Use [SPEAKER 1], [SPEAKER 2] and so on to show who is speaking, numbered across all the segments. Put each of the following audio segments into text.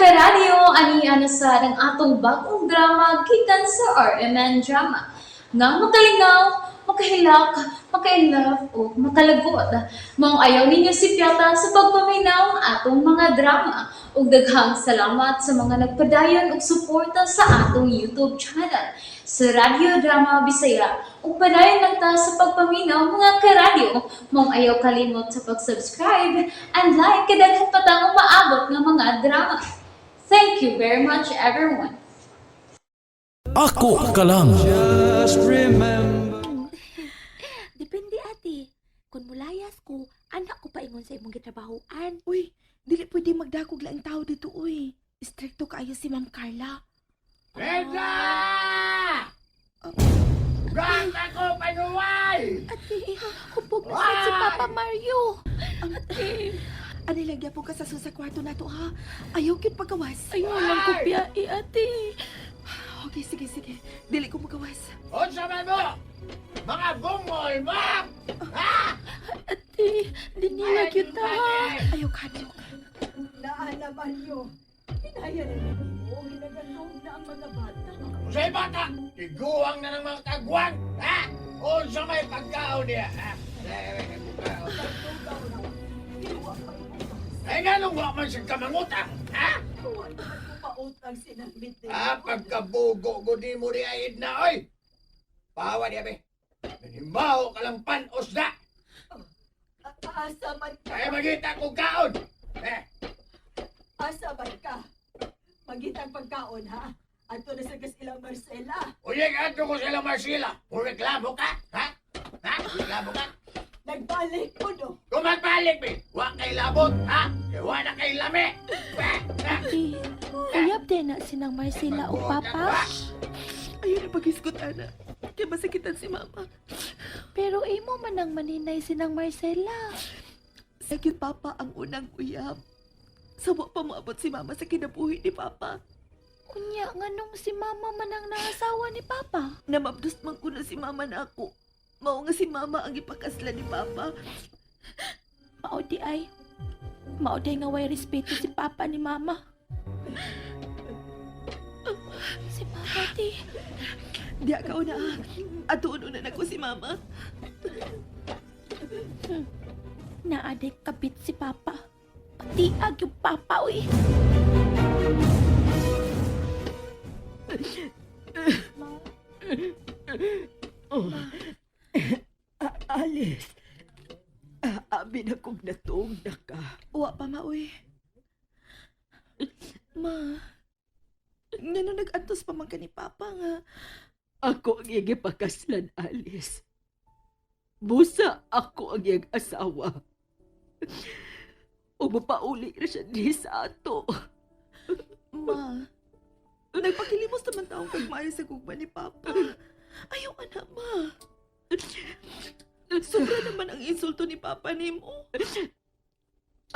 [SPEAKER 1] Karadyo, ani na sad ang atong bagong drama gikan sa RMN Drama. Nga makalingaw, makahilak, maka-inlove o makalagot. Maong ayaw ninyo sipyata sa pagpaminaw ang atong mga drama. Ug daghang salamat sa mga nagpadayon og suporta sa atong YouTube channel sa Radyo Drama Bisaya. Ug padayon lang ta sa pagpaminaw, mga karadyo. Maong ayaw kalimot sa pag-subscribe and like kay daghan pa tang umaabot nga mga drama. Thank you very much, everyone.
[SPEAKER 2] Ako ka lang.
[SPEAKER 3] Depende, ate. Kung mulayas ko, anak ko paingon sa imong gitrabahoan.
[SPEAKER 4] Uy, dili pwede magdakog laing tao dito, uy. Stricto kaayo si Ma'am Carla.
[SPEAKER 5] Edna! Gata ko panuway!
[SPEAKER 3] Ate, hubog na sad si Papa Mario. Ate,
[SPEAKER 4] Ani lang gyapon ka sa sa kwarto nato ha. Ayaw gyud pagawas.
[SPEAKER 3] ayaw lang ko biyae, ate.
[SPEAKER 4] Okay, sige, sige. Dili ko magawas.
[SPEAKER 5] Unsa man mo? Mga bungol mo! Ha?
[SPEAKER 3] Ate, dinila gyud ta.
[SPEAKER 4] Ayaw kadlok.
[SPEAKER 6] Naa naman yo. Hinaya na ninyo, ginagatog na ang mga bata.
[SPEAKER 5] Unsay bata? Tiguang na ng mga kagwang! Ha? Unsa may pagkaon niya? Ha?
[SPEAKER 6] Tugtog na. Kinuha pa yung
[SPEAKER 5] Ay nganong wa man siyang kamangutang? Ha?
[SPEAKER 6] Kuha naman ko pautang sinamit nila.
[SPEAKER 5] Ah, pagkabugo ko di mo ni Aid na, oy! Pawa niya, be. Nanimaho ka lang panos na!
[SPEAKER 6] Asa man ka?
[SPEAKER 5] Kaya magita kong kaon! Eh,
[SPEAKER 6] Asa man ka? Magitang pagkaon, ha? Ato na sa gas ilang Marcela.
[SPEAKER 5] Uy, adto ko sila Marcela. Kung reklamo ka, ha? Ha? Reklamo ka?
[SPEAKER 6] Nagbalik ko, no?
[SPEAKER 5] Kung magbalik, be, wa kay labot, ha? Kay wa na kay lami. Eh, ha?
[SPEAKER 3] Ate, uyab din na sinang Marcela o Papa.
[SPEAKER 4] Ayaw na paghisgot, ana. Kay masakitan si Mama.
[SPEAKER 3] Pero imo man ang maninay sinang Marcela.
[SPEAKER 4] Sa gyud Papa ang unang uyab. Sawa pa moabot si Mama sa kinabuhi ni Papa.
[SPEAKER 3] Unya, nganong si Mama man ang nangasawa ni Papa?
[SPEAKER 4] Namabdos man kuno si Mama na ako. Mao nga si Mama ang ipakasla ni Papa.
[SPEAKER 3] Mao di ay. Mao di nga way respeto si Papa ni Mama. Si Papa di.
[SPEAKER 4] Diya ka una. Atuon una nako si Mama.
[SPEAKER 3] Naaday kapit si Papa. Patiag yung Papa, uy.
[SPEAKER 6] Alice, abi na kong natuog na ka.
[SPEAKER 4] Wa pa ma, uy. Ma, ngano nag-antos pa man ka ni Papa nga?
[SPEAKER 6] Ako ang iyang ipakaslan, Alice. Busa ako ang iyang asawa. O mapauli na siya di sa ato.
[SPEAKER 4] Ma, nagpakilimos naman taong kag maayo sa gugma ni Papa. Ayaw ana, ma. Sobra naman ang insulto ni Papa nimo.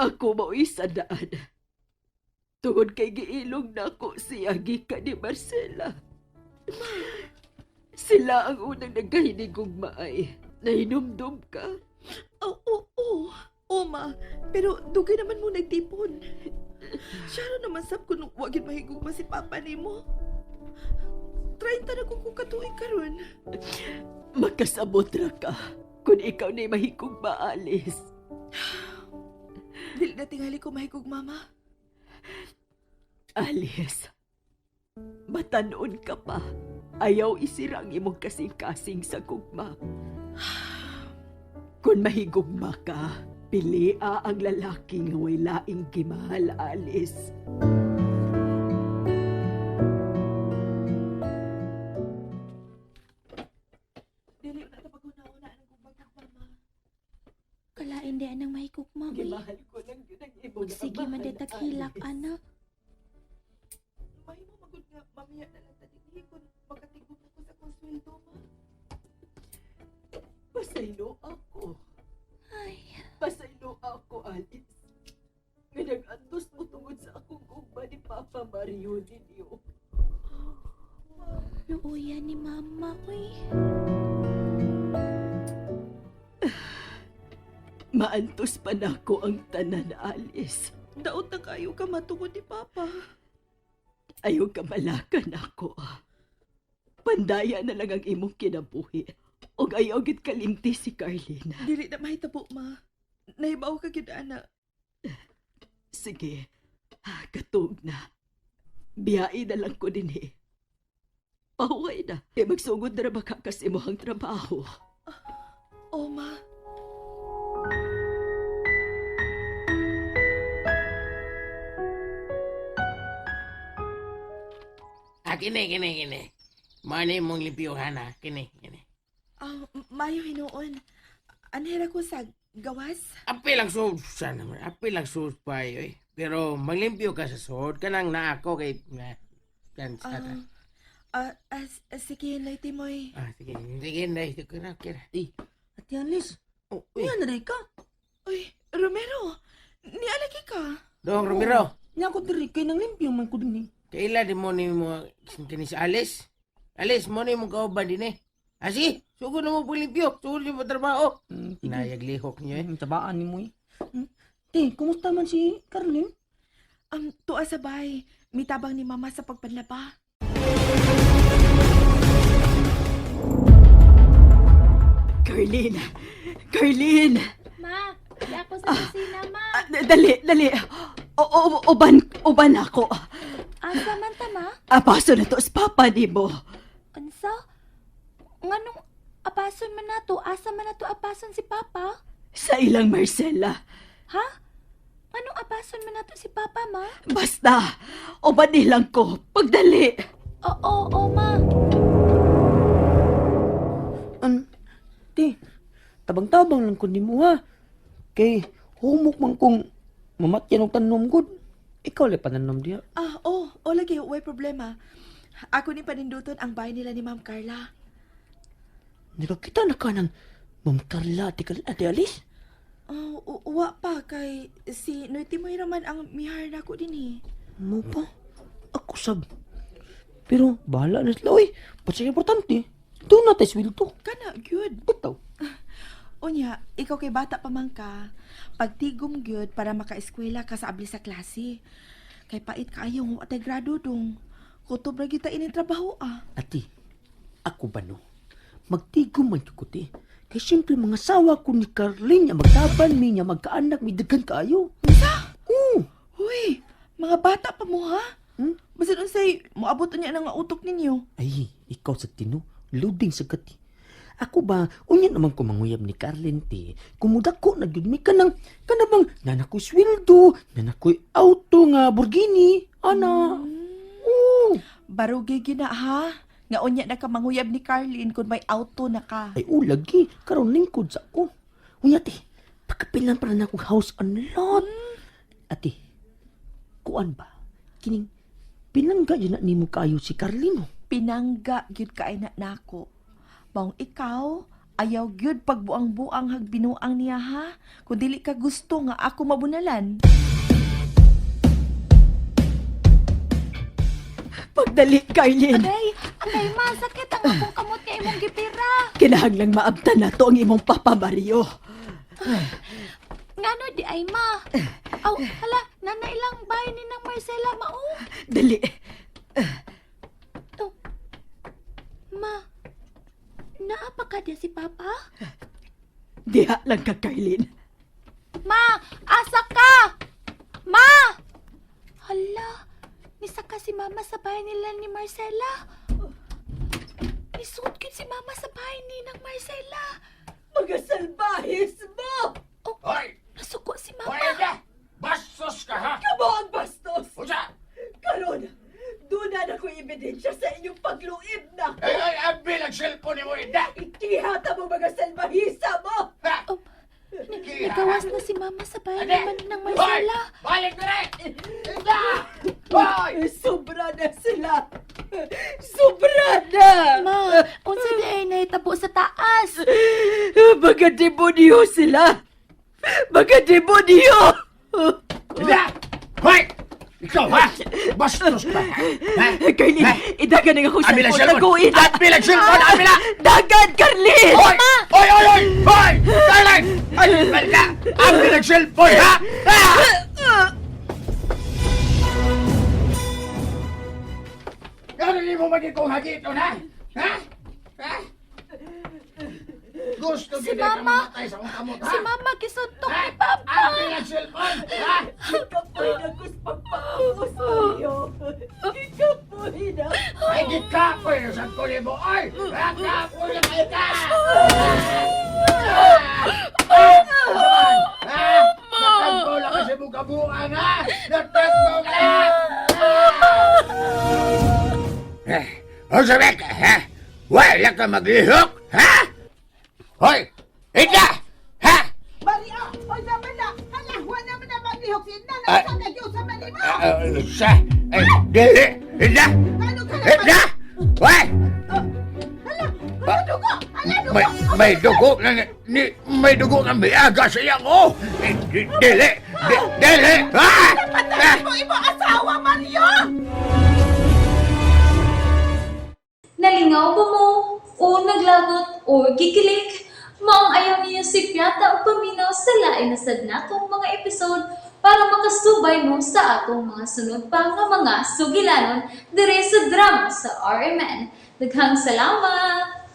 [SPEAKER 6] Ako mao'y sadaan. Tungod kay giilong nako siya gikan ni Marcela. Sila ang unang nagkahinigugmaay. Nahinumdum ka.
[SPEAKER 4] Oo, oo, oo. Oo, ma. Pero dugay naman mo nagtipon. Siya ra naman sab kung wagin mahigugma si Papa nimo. 30 na kung katuig karon.
[SPEAKER 6] Makasabot ra ka kung ikaw na'y mahigugma, Alice.
[SPEAKER 4] Dili na tingali ko mahigugma, ma.
[SPEAKER 6] Alice, matanon ka pa. Ayaw isira ang imong kasing-kasing sa gugma. Kung mahigugma ka, pilia ang lalaki nga way laing gimahal, Alice.
[SPEAKER 4] Dili na ta paghuna-una ang gugma ma.
[SPEAKER 3] Kalain di anang mahigugma, uy.
[SPEAKER 6] Gimahal ko lang yun ang imong
[SPEAKER 3] Magsige man
[SPEAKER 6] amahan,
[SPEAKER 3] di taghilak,
[SPEAKER 6] Alice.
[SPEAKER 3] anak.
[SPEAKER 4] Mahimo magud nga mamiya na lang ta dinhi kung makatigom na ko sa akong sweldo, ma.
[SPEAKER 6] Pasaylo ako.
[SPEAKER 3] Ay,
[SPEAKER 6] Pasaylo ako, Alice. Nga nag-antos mo tungod sa akong gugma ni Papa Mario ninyo.
[SPEAKER 3] luuyan ni Mama, uy.
[SPEAKER 6] Maantos pa nako ang tanan, Alice.
[SPEAKER 4] Daot na kayo ka matungod ni Papa.
[SPEAKER 6] Ayaw ka malakan ako. Pandaya na lang ang imong kinabuhi. Og ayaw gid kalimti si Carlina.
[SPEAKER 4] Dili na mahitabo, ma. Nahibaw ka gyud ana.
[SPEAKER 6] Sige, katog na. Biyai na lang ko din eh. Pahuway na. Kay magsugod na ra ba ka kasi mo ang trabaho.
[SPEAKER 4] Oh, ma.
[SPEAKER 2] Ah, kini, kini, kini. Mao mong limpyuhan, ha? Kini, kini.
[SPEAKER 4] Ah, mayo hinuon. Anhera ko sa gawas.
[SPEAKER 2] Apil ang suod sa naman. Apil ang suod pa, eh. Pero maglimpyo ka sa suod. Kanang naa ako kay... Na, yan, sa
[SPEAKER 4] Ah, ah, ah, sige, Noy Timoy.
[SPEAKER 2] Ah, sige. Sige, nay. Sige na, kira.
[SPEAKER 7] Ate Alice,
[SPEAKER 2] Oh, uy.
[SPEAKER 7] niya na rin ka.
[SPEAKER 4] Uy, Romero. Nialagi ka.
[SPEAKER 2] Dong, Romero.
[SPEAKER 7] Niya ako diri kay nang limpyo man ko din eh.
[SPEAKER 2] Kaila di mo ni mo kini si Alice. Alice, mo ni mo kauban din eh. Ah, sige. Sugod na mo po limpyo. Sugod na mo trabaho.
[SPEAKER 7] Sige.
[SPEAKER 2] Nayaglihok niyo eh.
[SPEAKER 7] Tabaan ni mo eh. Te, kumusta man si Carlin?
[SPEAKER 4] Tuwa sa bay. Mitabang ni Mama sa pagpanlaba.
[SPEAKER 6] Carlina! Carlin!
[SPEAKER 3] Ma, di ako sa kusina, ma.
[SPEAKER 6] Ah, dali, dali. O, o, uban, uban ako.
[SPEAKER 3] Asa man ta, ma?
[SPEAKER 6] Apaso na to sa papa ni mo.
[SPEAKER 3] Unsa? Nganong apason man nato? Asa man nato apason si Papa?
[SPEAKER 6] Sa ilang Marcela.
[SPEAKER 3] Ha? Nganong apason man nato si Papa, ma?
[SPEAKER 6] Basta, uban nilang ko. Pagdali.
[SPEAKER 3] Oo, oo, ma.
[SPEAKER 7] An, te, tabang-tabang lang ko nimo ha. Kay humok man kong mamatyan og tanom gud. Ikaw le pananom diha.
[SPEAKER 4] Ah, oh, oh lagi, way problema. Ako ni paninduton ang bahay nila ni Ma'am Carla.
[SPEAKER 7] Nakakita na ka ng Ma'am Carla, Ate, Ate Alice?
[SPEAKER 4] Oh, wa pa kay si Noy Timoy raman ang mihar nako din eh.
[SPEAKER 7] Mo pa? Ako sab. Pero bahala na sila, oy. Basta importante, doon na tayo sweldo.
[SPEAKER 4] Kana gyud.
[SPEAKER 7] Bitaw.
[SPEAKER 4] Unya, ikaw kay bata pa man ka, pagtigom gyud para makaeskwela ka sa abli sa klase. Kay pait kaayo wa tay grado dong. Kutob ra gyud ta ining trabaho ah.
[SPEAKER 7] Ati, ako ba no? Magtigom man ko te. Kay siyempre mga sawa ko ni Carlin niya magtaban mi niya magkaanak mi daghan kaayo.
[SPEAKER 4] Unsa?
[SPEAKER 7] Oo.
[SPEAKER 4] Uy, mga bata pa mo ha?
[SPEAKER 7] Hmm?
[SPEAKER 4] Basin unsay moabot unya na nga utok ninyo.
[SPEAKER 7] Ay, ikaw sa tino, loading sa gati. Ako ba, unya naman ko manguyab ni Carlin te. Kumudako na gyud mi kanang kanabang nanakoy sweldo, nanakoy auto nga Borghini, ana. Oo.
[SPEAKER 4] Barugi gina ha? Nga unya na ka manguyab ni Carlin kung may auto na ka.
[SPEAKER 7] Ay, o lagi, karon lingkod sa ako. Unya te, pagkapilan para na akong house on lot. Ate, kuan ba? Kining pinangga yun na nimo kaayo si Carlino.
[SPEAKER 4] Pinangga gyud kay na nako. Maong ikaw, ayaw gyud pagbuang-buang hagbinuang niya ha. Kung dili ka gusto nga ako mabunalan.
[SPEAKER 6] Pagdali, Carlin.
[SPEAKER 3] Agay, agay, ma, sakit ang akong kamot nga imong gipira.
[SPEAKER 6] Kinahanglang maabtan na to ang imong papa, Mario.
[SPEAKER 3] Ngano di ay, ma? Aw, hala, nana ilang bahay ni nang Marcela, ma, oh.
[SPEAKER 6] Dali.
[SPEAKER 3] Oh. Ma, naa pa ka diya si Papa?
[SPEAKER 6] Diha lang ka, Carlin.
[SPEAKER 3] Ma, asa ka? Ma! Hala, nisaka si Mama sa bahay nila ni Marcela. Nisuot yun si Mama sa bahay ni nang Marcela.
[SPEAKER 6] Mga salbahis mo!
[SPEAKER 5] Hoy!
[SPEAKER 3] Nasuko si Mama.
[SPEAKER 5] Hoy, Edna! Bastos ka, ha?
[SPEAKER 6] Kamo ang bastos!
[SPEAKER 5] Usa!
[SPEAKER 6] Karon, doon na ako ebidensya sa inyong pagluib na.
[SPEAKER 5] Ay, ay, abi lang cellphone ni mo, Edna!
[SPEAKER 6] Ikihata mo mga salbahisa mo!
[SPEAKER 5] Ha?
[SPEAKER 3] Oh, nagawas na si Mama sa bahay
[SPEAKER 5] Ate!
[SPEAKER 3] naman ng Marcela.
[SPEAKER 5] Hoy! Balik na rin! Edna! Hoy!
[SPEAKER 6] Sobra na sila! Sobra na!
[SPEAKER 3] Ma, unsa di ay nahitabo sa taas?
[SPEAKER 6] Mga demonyo sila! Mga demonyo!
[SPEAKER 5] Edna! Hoy! Ikaw, ha? Bastos ka, ha? Ha?
[SPEAKER 6] Carlin, idagan na ako sa
[SPEAKER 5] Abi lang cellphone!
[SPEAKER 6] Taguin na!
[SPEAKER 5] Abi lang cellphone! Abi na!
[SPEAKER 6] Dagan, Carlin!
[SPEAKER 5] Hoy! Hoy, hoy, hoy! Hoy! Carlin! Ay, balik ka! Abi lang cellphone, ha? Ah! nimo magikong hagiton, ha? Ha? Ha? Gusto
[SPEAKER 3] Si
[SPEAKER 5] gid ka
[SPEAKER 3] Mama.
[SPEAKER 5] mamatay sa akong kamot, ha?
[SPEAKER 3] Si Mama gisuntok
[SPEAKER 5] Ha?
[SPEAKER 3] ni Papa.
[SPEAKER 5] Ang pinag-cellphone, ha?
[SPEAKER 6] Gikapoy na kus pagpaubos, Mario. Gikapoy na.
[SPEAKER 5] Ay, gikapoy na sa kuli mo, oy! Ha, kapoy na kayo ka! Ha? Natagpo lang kasi mong kabuang, ha? Natagpo ka! Eh, o sabi ka, ha? Wala ka maglihok, ha? Hoy! Ida! Ha?
[SPEAKER 4] Maria, oy naman na. Hala, wa naman na maglihok si Edna.
[SPEAKER 5] Ah.
[SPEAKER 4] Nasa nagyusa man nimo.
[SPEAKER 5] Sa... Eh, dili! Ida!
[SPEAKER 4] Ano ka na?
[SPEAKER 5] Ida! Hoy!
[SPEAKER 4] Hala, hala dugo. Hala dugo.
[SPEAKER 5] May dugo na ni may dugo nga miaga sa iyang oh. Eh, dili dili. Ah!
[SPEAKER 4] Patayin mo imo asawa, Mario.
[SPEAKER 1] Nalingaw ba mo? O naglagot o gikilig? Maong ayaw niyo si Piata o paminaw sa lain na sad natong mga episode para makasubay mo sa atong mga sunod pa nga mga sugilanon dire sa drama sa RMN. Daghang salamat!